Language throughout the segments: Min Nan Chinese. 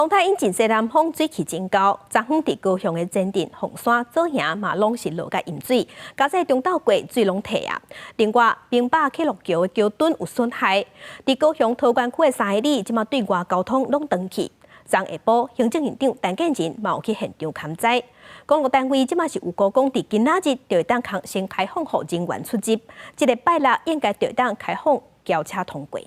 風台引進西南風，水氣真高，昨昏佇高雄的前鎮、鳳山、左營嘛攏是落甲淹水，加上中斗過水攏退啊。另外，平北客樂橋的橋墩有損害，佇高雄桃園區的3里，這馬對外交通攏斷去。昨下晡，行政院長陳建仁嘛有去現場勘災。公路單位這馬是預估講，佇今仔日就會當先開放予人員出入，這个拜六應該就會當開放轎車通過。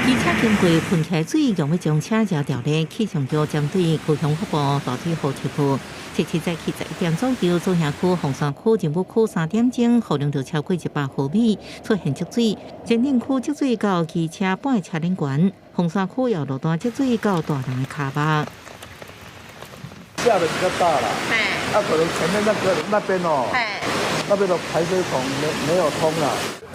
機車經過噴起水，用欲將車搖掉咧。氣象局針對高雄北部大水雨特報，七早起11點左右，左營區、鳳山區、仁武區3點鐘，雨量就超過100毫米，出現積水。前鎮區積水到機車半車輪懸，鳳山區也路段積水到大人的跤目。下得比較大啦，那可能前面那個那邊哦，那邊的排水孔沒有通啦。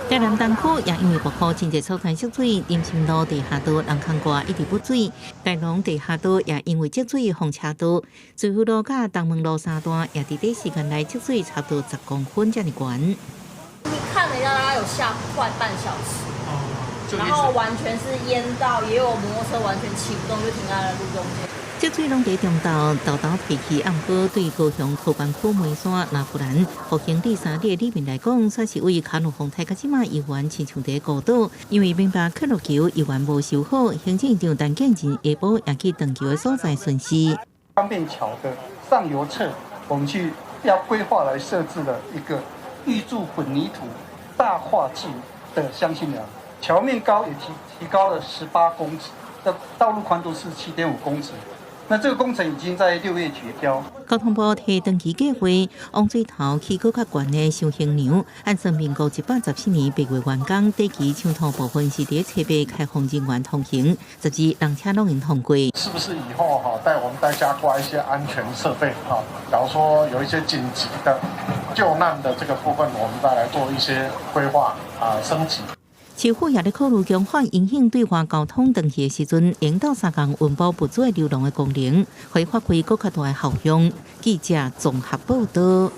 台南東區也因為暴雨，真濟所在積水，林森路地下道人空掛一直不水，大龍地下道也因為積水封車道，水府路佮東門路三段也佇短時間內積水差不多10公分遮爾懸。你看了一下，大概有下快半小時，然後完全是淹到，也有摩托車完全騎不動，就停在了路中間。積水攏佇中晝，沓沓提起暗晡，對高雄桃園區梅山、拿破蘭、復興里三里里面來講，算是為卡努風台到這馬猶原親像佇孤島，因為明白客樂橋猶原無修好，行政長陳建仁下晡也去斷橋的所在巡視。方便橋的上游側，我們去要規劃來設置了一個預鑄混凝土大跨徑的箱型梁，橋面高也提高了18公尺，的道路寬度是7.5公尺。那這個工程已經在6月決標。交通部提長期計劃，往水頭起閣較懸的雙興梁，按算民國114年8月完工，短期暢通部分是佇七八開放人員通行，12人車攏會通過。是不是以後哈帶我們大家掛一些安全設備哈？假如說有一些緊急的救難的這個部分，我們再來做一些規劃啊升級。市府也咧考慮強化影響對外交通斷去的時陣，引導三工運補物資流動的功能，會發揮閣較大的效用。記者綜合報道。